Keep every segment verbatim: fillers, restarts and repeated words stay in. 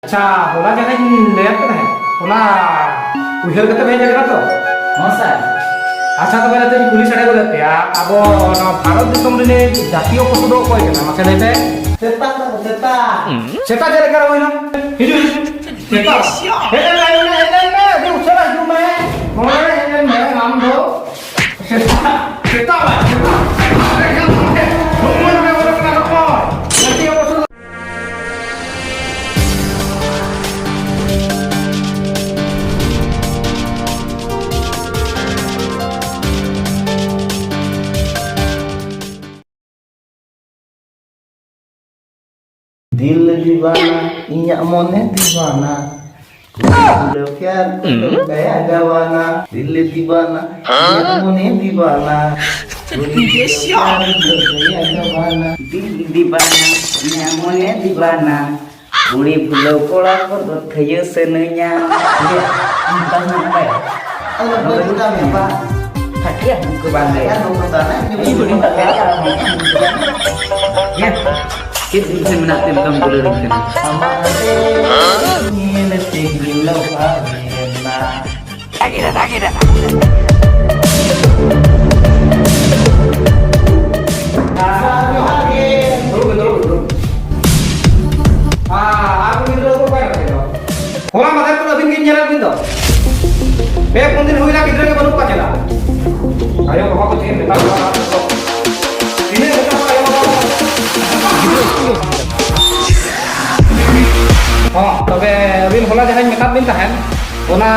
ᱟᱪᱪᱷᱟ, ᱦᱚᱞᱟ ᱡᱟᱦᱟᱸᱧ ᱞᱟᱹᱭᱟᱫ ᱯᱮ ᱛᱟᱦᱮᱸᱫ, ᱚᱱᱟ ᱩᱭᱦᱟᱹᱨ ᱠᱟᱛᱮ ᱯᱮ ᱦᱮᱡ ᱟᱠᱟᱱᱟ ᱛᱚ? ᱦᱚᱸ ᱥᱟᱨ᱾ ᱟᱪᱪᱷᱟ, ᱛᱚᱵᱮ ᱱᱤᱛᱚᱜ ᱤᱧ ᱠᱩᱞᱤ ᱥᱟᱰᱮ ᱜᱚᱫᱮᱫ ᱯᱮᱭᱟ, ᱟᱵᱚ ᱱᱚᱣᱟ ᱵᱷᱟᱨᱚᱛ ᱫᱤᱥᱚᱢ ᱨᱤᱱᱤᱡ ᱡᱟᱹᱛᱤᱭᱚ ᱯᱚᱥᱩ ᱫᱚ ᱚᱠᱚᱭ ᱠᱟᱱᱟ? ᱢᱟᱥᱮ ᱞᱟᱹᱭ ᱯᱮ᱾ ᱥᱮᱛᱟ ᱠᱟᱱᱟ, ᱥᱮᱛᱟ᱾ ᱥᱮᱛᱟ ᱪᱮᱫ ᱞᱮᱠᱟ ᱨᱮ ᱦᱩᱭᱱᱟ? ᱦᱤᱡᱩᱜ, ᱦᱤᱡᱩᱜ᱾ ᱥᱮᱛᱟ᱾ ᱦᱮᱡ ᱞᱮᱱ ᱢᱮ, ᱦᱮᱡ ᱞᱮᱱ ᱢᱮ, ᱦᱮᱡ ᱞᱮᱱ ᱢᱮ, ᱟᱹᱰᱤ ᱩᱥᱟᱹᱨᱟ ᱦᱤᱡᱩᱜ ᱢᱮ᱾ ᱱᱚᱰᱮ ᱦᱮᱡ ᱞᱮᱱ ᱢᱮ, ᱟᱢ ᱫᱚ᱾ ᱥᱮᱛᱟ, ᱥᱮᱛᱟ ᱵᱟᱝ, ᱥᱮᱛᱟ᱾ ᱦᱚᱯᱚᱱ ᱢᱮ, ᱦᱚᱯᱚᱱ ᱢᱮ, ᱦᱚᱯᱚᱱ᱾ ᱡᱟᱹᱛᱤᱭᱚ ᱯᱚᱥᱩ ᱫᱚ ᱫᱤᱞ ᱫᱤᱣᱟᱱᱟ, ᱤᱧᱟᱜ ᱢᱚᱱᱮ ᱫᱤᱣᱟᱱᱟ᱾ ᱠᱩᱲᱤ ᱫᱚ ᱯᱭᱟᱨ ᱠᱚ ᱫᱚ ᱜᱟᱭᱟ ᱜᱟᱣᱟᱱᱟ᱾ ᱫᱤᱞ ᱫᱤᱣᱟᱱᱟ, ᱤᱧᱟᱜ ᱢᱚᱱᱮ ᱫᱤᱣᱟᱱᱟ᱾ ᱠᱩᱲᱤ ᱫᱚ ᱯᱭᱟᱨ ᱠᱚ ᱫᱚ ᱜᱟᱭᱟ ᱜᱟᱣᱟᱱᱟ᱾ ᱫᱤᱞ ᱫᱤᱣᱟᱱᱟ, ᱤᱧᱟᱜ ᱢᱚᱱᱮ ᱫᱤᱣᱟᱱᱟ᱾ ᱠᱩᱲᱤ ᱵᱷᱩᱞᱟᱹᱣ ᱠᱚᱲᱟ ᱠᱚ ᱫᱚ ᱛᱷᱟᱹᱭᱟᱹ ᱥᱟᱹᱱᱟᱹᱧᱟ᱾ ᱤᱭᱟᱹ, ᱟᱢ ᱵᱟᱢ ᱵᱟᱲᱟᱭᱟ? ᱟᱫᱚ ᱵᱟᱹᱧ ᱵᱟᱰᱟᱭᱟ᱾ ᱵᱟᱝ᱾ ᱯᱷᱟᱹᱴᱤᱭᱟ ᱦᱩᱲᱩ ᱠᱚ ᱵᱟᱝ ᱞᱟᱹᱭᱟ᱾ ᱟᱨ ᱱᱚᱝᱠᱟ ᱫᱚ ᱟᱞᱮ ᱤᱧ ᱦᱩᱲᱩ ᱠᱚ ᱞᱟᱹᱭᱟ, ᱟᱨ ᱱᱚᱝᱠᱟ ᱦᱩᱲᱩ ᱠᱚ ᱵᱟᱝ ᱞᱟᱹᱭᱟ᱾ ᱪᱮᱫ ᱫᱤᱱ ᱥᱮ ᱢᱮᱱᱟᱜ ᱛᱮ ᱚᱱᱠᱟᱢ ᱫᱩᱞᱟᱹᱲᱤᱧ ᱠᱟᱱᱟ? ᱟᱢᱟᱜ ᱧᱮᱞ ᱛᱮ ᱜᱤᱞᱟᱹᱣ ᱮᱱᱟ᱾ ᱟᱨ ᱡᱚᱦᱟᱨ ᱜᱮ᱾ ᱫᱩᱲᱩᱵ ᱵᱤᱱ, ᱫᱩᱲᱩᱵ ᱵᱤᱱ, ᱫᱩᱲᱩᱵ ᱵᱤᱱ᱾ ᱟᱨ, ᱟᱨ ᱩᱱᱤ ᱜᱤᱫᱽᱨᱟᱹ ᱫᱚ ᱚᱠᱟᱭ ᱱᱟᱭ? ᱦᱚᱞᱟ ᱢᱟᱫᱷᱮᱨ ᱠᱷᱚᱱ ᱟᱹᱵᱤᱱ ᱜᱮᱧ ᱧᱮᱞᱮᱫ ᱵᱤᱱ ᱫᱚ᱾ ᱯᱮ ᱯᱩᱱ ᱫᱤᱱ ᱦᱩᱭᱱᱟ, ᱜᱤᱫᱽᱨᱟᱹ ᱜᱮ ᱵᱟᱹᱱᱩᱜ ᱠᱚᱣᱟ ᱪᱮᱫᱟᱜ? ᱟᱭᱳ ᱵᱟᱵᱟ ᱠᱚ ᱪᱮᱫ ᱮᱢ ᱢᱮᱛᱟ ᱠᱚᱣᱟ? ᱛᱤᱱᱟᱹᱜ ᱮᱢ ᱢᱮᱛᱟ ᱠᱚᱣᱟ ᱟᱭᱳ ᱵᱟᱵᱟ? ᱦᱚᱸ, ᱛᱚᱵᱮ ᱟᱹᱵᱤᱱ ᱦᱚᱞᱟ ᱡᱟᱦᱟᱸᱧ ᱢᱮᱛᱟᱫ ᱵᱤᱱ ᱛᱟᱦᱮᱸᱫ, ᱚᱱᱟ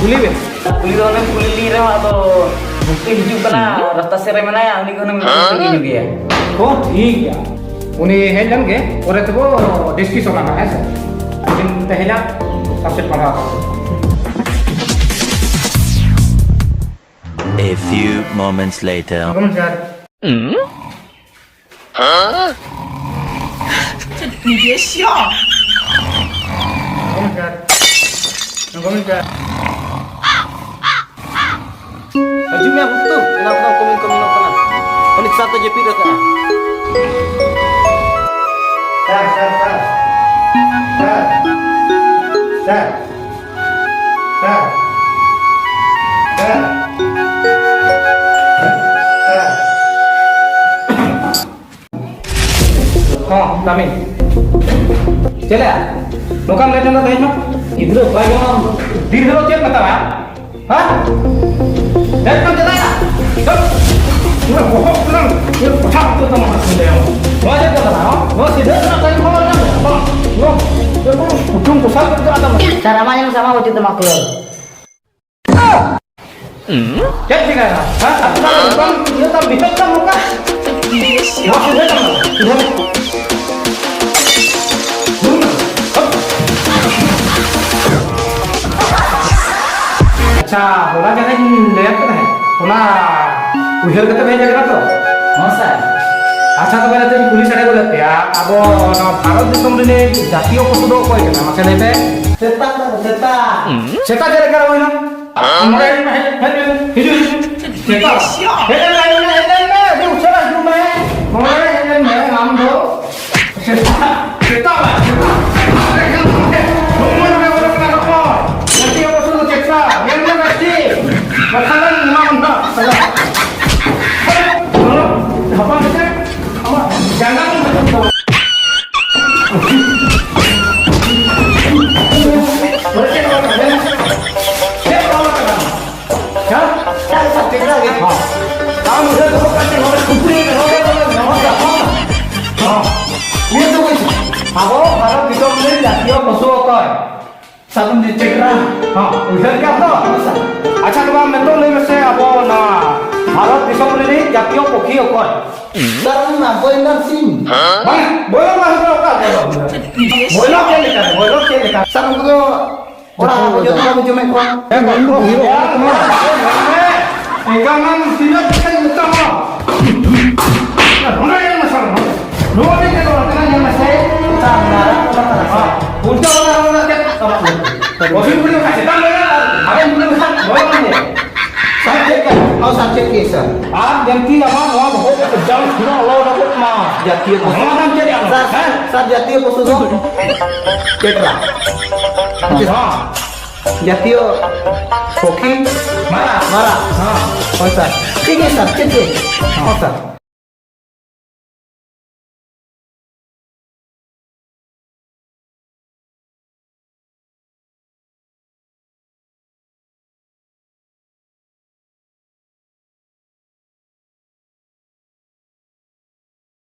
ᱠᱩᱞᱤ ᱵᱤᱱ᱾ ᱠᱩᱞᱤ ᱫᱚ ᱚᱱᱮᱢ ᱠᱩᱞᱤ ᱞᱤᱧ ᱨᱮᱦᱚᱸ, ᱟᱫᱚ ᱜᱚᱢᱠᱮ ᱦᱤᱡᱩᱜ ᱠᱟᱱᱟ, ᱨᱟᱥᱛᱟ ᱥᱮᱫ ᱨᱮ ᱢᱮᱱᱟᱭᱟ, ᱩᱱᱤ ᱜᱮ ᱦᱩᱱᱟᱹᱝ ᱠᱩᱞᱤ ᱧᱚᱜᱮᱭᱟ᱾ ᱦᱚᱸ, ᱴᱷᱤᱠ ᱜᱮᱭᱟ, ᱩᱱᱤ ᱦᱮᱡ ᱞᱮᱱ ᱜᱮ, ᱯᱚᱨᱮ ᱛᱮᱵᱚ ᱰᱤᱥᱠᱟᱥᱚᱱᱟ ᱱᱟᱦᱟᱜ, ᱦᱮᱸ ᱥᱮ? ᱟᱹᱵᱤᱱ ᱛᱮᱦᱮᱧᱟᱜ ᱥᱟᱵᱡᱮᱠᱴ ᱯᱟᱲᱦᱟᱣ ᱟᱠᱟᱱ᱾ A few moments later. ᱟᱬᱜᱚᱱ ᱥᱟᱨ᱾ ᱦᱮᱸ? ᱪᱮᱫ ᱯᱤ ᱰᱤ ᱮᱥ ᱭᱟ? ᱟᱬᱜᱚᱱ ᱥᱟᱨ᱾ ᱟᱬᱜᱚᱱ ᱥᱟᱨ᱾ ᱦᱤᱡᱩᱜ ᱢᱮ ᱜᱩᱯᱛᱩ, ᱮᱱᱟᱝ ᱠᱷᱚᱱ ᱠᱟᱹᱢᱤ ᱠᱟᱹᱢᱤ ᱠᱟᱱᱟ᱾ ᱩᱱᱤ ᱥᱟᱨ ᱫᱚ ᱡᱟᱹᱯᱤᱫ ᱟᱠᱟᱫᱼᱟ᱾ ᱥᱟᱨ, ᱥᱟᱨ, ᱥᱟᱨ᱾ ᱥᱟᱨ᱾ ᱥᱮᱨ, ᱥᱮᱨ, ᱥᱮᱨ, ᱥᱮᱨ᱾ ᱦᱚᱸ, ᱠᱟᱹᱢᱤ᱾ ᱪᱮᱫ ᱞᱮᱭᱟ? ᱱᱚᱝᱠᱟᱢ ᱞᱮᱴ ᱮᱱᱟ ᱛᱮᱦᱮᱧ ᱢᱟ? ᱜᱤᱫᱽᱨᱟᱹ ᱵᱟᱭ ᱧᱟᱢ᱾ ᱫᱤᱱ ᱦᱤᱞᱳᱜ ᱪᱮᱫ ᱢᱮᱛᱟᱢᱟ? ᱦᱮᱸ? ᱞᱮᱴ ᱠᱟᱢ ᱪᱟᱞᱟᱜᱼᱟ? ᱪᱚᱞ᱾ ᱱᱚᱣᱟ ᱵᱚᱦᱚᱜ ᱨᱮᱱᱟᱝ ᱤᱭᱟᱹ ᱯᱚᱪᱷᱟ ᱩᱛᱟᱹᱨ ᱛᱟᱢᱟ ᱦᱟᱸᱜ ᱥᱤᱫᱷᱟᱹ᱾ ᱱᱚᱣᱟ ᱪᱮᱫ ᱠᱟᱱᱟ? ᱦᱚᱸ? ᱱᱚᱣᱟ ᱥᱤᱫᱷᱟᱹ ᱨᱮᱱᱟᱜ ᱴᱟᱭᱤᱢ ᱦᱚᱸ ᱵᱟᱝ ᱧᱟᱢ ᱞᱮᱫᱟ᱾ ᱵᱟᱝ᱾ ᱱᱚᱣᱟ ᱠᱩᱴᱩᱢ ᱠᱚᱥᱟᱞ ᱠᱚ ᱪᱟᱞᱟᱜ ᱛᱟᱢᱟ᱾ ᱥᱟᱨ, ᱟᱢᱟᱜ ᱧᱮᱞ ᱢᱮᱥᱮ, ᱟᱢᱟᱜ ᱩᱪᱤᱛ ᱛᱟᱢᱟ ᱠᱩᱞᱟᱹᱣ᱾ ᱪᱮᱫ ᱪᱤᱠᱟᱹᱭᱮᱱᱟ? ᱦᱮᱸ? ᱟᱯᱱᱟᱨ ᱵᱟᱝ ᱤᱭᱟᱹ ᱛᱟᱢ, ᱵᱤᱪᱟᱹᱨ ᱛᱟᱢ ᱱᱚᱝᱠᱟ? ᱱᱚᱣᱟ ᱥᱤᱫᱷᱟᱹ ᱛᱟᱢ, ᱥᱤᱫᱷᱟᱹ᱾ ᱟᱪᱪᱷᱟ, ᱦᱚᱞᱟ ᱡᱟᱦᱟᱸᱧ ᱞᱟᱹᱭᱟᱫ ᱯᱮ ᱛᱟᱦᱮᱸᱫ, ᱚᱱᱟ ᱩᱭᱦᱟᱹᱨ ᱠᱟᱛᱮ ᱯᱮ ᱦᱮᱡ ᱟᱠᱟᱱᱟ ᱛᱚ? ᱦᱚᱸ, ᱥᱟᱨ᱾ ᱟᱪᱪᱷᱟ, ᱛᱚᱵᱮ ᱱᱤᱛᱚᱜ ᱤᱧ ᱠᱩᱞᱤ ᱥᱟᱰᱮ ᱜᱚᱫᱮᱫ ᱯᱮᱭᱟ, ᱟᱵᱚ ᱱᱚᱣᱟ ᱵᱷᱟᱨᱚᱛ ᱫᱤᱥᱚᱢ ᱨᱤᱱᱤᱡ ᱡᱟᱛᱤᱭᱚ ᱯᱚᱥᱩ ᱫᱚ ᱚᱠᱚᱭ ᱠᱟᱱᱟ? ᱢᱟᱥᱮ ᱞᱟᱹᱭ ᱯᱮ᱾ ᱥᱮᱛᱟ ᱠᱟᱱᱟ, ᱥᱮᱛᱟ᱾ ᱥᱮᱛᱟ ᱪᱮᱫ ᱞᱮᱠᱟ ᱨᱮ ᱦᱩᱭᱱᱟ? ᱱᱚᱰᱮ ᱦᱤᱡᱩᱜ ᱢᱮ, ᱦᱮᱡ, ᱦᱮᱡ, ᱦᱮᱡ, ᱦᱤᱡᱩᱜ, ᱦᱤᱡᱩᱜ᱾ ᱥᱮᱛᱟ᱾ ᱦᱮᱡ ᱞᱮᱱ ᱢᱮ, ᱦᱮᱡ ᱞᱮᱱ ᱢᱮ, ᱟᱹᱰᱤ ᱩᱥᱟᱹᱨᱟ ᱦᱤᱡᱩᱜ ᱢᱮ᱾ ᱱᱚᱰᱮ ᱦᱮᱡ ᱞᱮᱱ ᱢᱮ, ᱟᱢ ᱫᱚ᱾ ᱥᱮᱛᱟ, ᱥᱮᱛᱟ ᱵᱟᱝ, ᱥᱮᱛᱟ᱾ ᱱᱚᱜᱼᱚᱭ ᱱᱚᱰᱮ ᱵᱚᱞᱚ ᱠᱟᱱᱟ, ᱱᱚᱜᱼᱚᱭ᱾ ᱡᱟᱹᱛᱤ ᱟᱵᱚ ᱥᱩᱫᱷᱩ ᱪᱮᱛᱟ, ᱧᱮᱞ ᱢᱮ ᱵᱮᱥ ᱴᱷᱤᱠ᱾ ᱠᱟᱛᱷᱟ ᱫᱚᱧ ᱮᱢᱟᱢ ᱱᱟᱜ᱾ ᱦᱟᱯᱟ ᱢᱮᱥᱮ, ᱟᱢᱟᱜ ᱡᱟᱸᱜᱟ ᱠᱚᱧ ᱦᱟᱹᱥᱩ ᱛᱟᱢᱟ᱾ ᱪᱮᱫ ᱚᱞ ᱟᱠᱟᱱᱟ? ᱦᱮᱸ? ᱪᱮᱫ ᱞᱮᱠᱟ ᱪᱮᱫ ᱞᱮᱠᱟ ᱜᱮ? ᱦᱮᱸ᱾ ᱟᱢ ᱩᱭᱦᱟᱹᱨ ᱫᱚᱦᱚ ᱠᱟᱛᱮ ᱱᱚᱰᱮ ᱠᱷᱩᱯᱲᱤ ᱨᱮ ᱱᱚᱰᱮ ᱵᱚᱞᱮ ᱱᱚᱰᱮ ᱦᱚᱸ᱾ ᱦᱮᱸ᱾ ᱩᱭᱦᱟᱹᱨ ᱫᱚ ᱵᱟᱹᱧ ᱟᱵᱚ ᱵᱷᱟᱨᱚᱛ ᱫᱤᱥᱚᱢ ᱨᱮ ᱡᱟᱹᱛᱤᱭᱚ ᱯᱚᱥᱩ ᱚᱠᱚᱭ? ᱥᱟᱫᱚᱢ ᱡᱮ ᱪᱮᱴᱨᱟ᱾ ᱦᱮᱸ, ᱩᱭᱦᱟᱹᱨ ᱠᱮᱜᱼᱟ ᱛᱚ? ᱟᱪᱪᱷᱟ, ᱛᱚᱵᱮ ᱟᱢ ᱱᱤᱛᱚᱜ ᱞᱟᱹᱭ ᱢᱮᱥᱮ, ᱟᱵᱚ ᱱᱚᱣᱟ ᱵᱷᱟᱨᱚᱛ ᱫᱤᱥᱚᱢ ᱨᱤᱱᱤᱡ ᱡᱟᱹᱛᱤᱭᱚ ᱯᱚᱠᱷᱤ ᱚᱠᱚᱭ? ᱥᱟᱨ, ᱚᱱᱟ ᱵᱚᱭᱞᱟᱨ ᱥᱤᱢ᱾ ᱵᱟᱝ, ᱵᱚᱭᱞᱟᱨ ᱢᱟ ᱦᱩᱭᱩᱜ ᱠᱟᱱ ᱵᱚᱭᱞᱟᱨ᱾ ᱵᱚᱭᱞᱟᱨ ᱪᱮᱫ ᱞᱮᱠᱟ? ᱵᱚᱭᱞᱟᱨ ᱪᱮᱫ ᱞᱮᱠᱟ? ᱥᱟᱨ, ᱩᱱᱠᱩ ᱫᱚ ᱚᱲᱟᱜ ᱦᱚᱲ ᱡᱚᱛᱚ ᱵᱟᱵᱚ ᱡᱚᱢᱮᱫ ᱠᱚᱣᱟ᱾ ᱦᱮᱸ, ᱵᱟᱝ ᱫᱚ ᱦᱩᱭᱩᱜᱼᱟ᱾ ᱮᱱᱠᱷᱟᱱ ᱟᱢ ᱛᱤᱱᱟᱹᱜ ᱠᱟᱛᱮ ᱢᱮᱛᱟᱢᱟ? ᱱᱚᱰᱮ ᱧᱮᱞ ᱢᱮ ᱥᱟᱨ, ᱱᱚᱰᱮ᱾ ᱱᱚᱰᱮ ᱧᱮᱞ ᱢᱮ, ᱱᱚᱰᱮ ᱧᱮᱞ ᱢᱮ ᱥᱮ᱾ ᱥᱟᱨ, ᱢᱟᱨᱟᱝ ᱠᱚ ᱠᱟᱱᱟ ᱥᱟᱨ᱾ ᱩᱞᱴᱟᱹ ᱯᱟᱞᱴᱟ ᱨᱚᱲ ᱠᱟᱛᱮ ᱟᱢᱟᱜ ᱚᱥᱩᱵᱤᱫᱷᱟ ᱠᱷᱟᱱ ᱪᱮᱛᱟᱱ ᱨᱮ ᱟᱨ ᱟᱵᱮᱱ ᱢᱮᱱ ᱞᱮᱠᱷᱟᱱ ᱱᱚᱰᱮ ᱵᱟᱝ ᱧᱮᱞ᱾ ᱥᱟᱨ, ᱪᱮᱫ ᱠᱟᱱᱟ? ᱦᱚᱸ, ᱥᱟᱨ, ᱪᱮᱫ ᱠᱮᱥ, ᱥᱟᱨ? ᱟᱨ ᱡᱟᱹᱱᱛᱤ ᱟᱢᱟᱜ ᱱᱚᱣᱟ ᱵᱚᱦᱚᱜ ᱮᱠᱫᱚᱢ ᱥᱩᱱᱩᱢ ᱟᱞᱚ ᱚᱰᱚᱠᱚᱜ ᱢᱟ᱾ ᱡᱟᱹᱛᱤᱭᱚ ᱯᱚᱥᱩ᱾ ᱱᱚᱣᱟ ᱠᱷᱟᱱ ᱪᱮᱫ ᱟᱢ? ᱥᱟᱨ, ᱦᱮᱸ? ᱥᱟᱨ, ᱡᱟᱹᱛᱤᱭᱚ ᱯᱚᱥᱩ ᱫᱚ ᱪᱮᱴᱨᱟ᱾ ᱦᱚᱸ᱾ ᱡᱟᱹᱛᱤᱭᱚ ᱯᱚᱠᱷᱤ ᱢᱟᱨᱟᱜ᱾ ᱢᱟᱨᱟᱜ᱾ ᱦᱚᱸ᱾ ᱦᱳᱭ ᱥᱟᱨ, ᱴᱷᱤᱠ ᱜᱮᱭᱟ ᱥᱟᱨ, ᱴᱷᱤᱠ ᱜᱮᱭᱟ᱾ ᱦᱚᱸ ᱥᱟᱨ᱾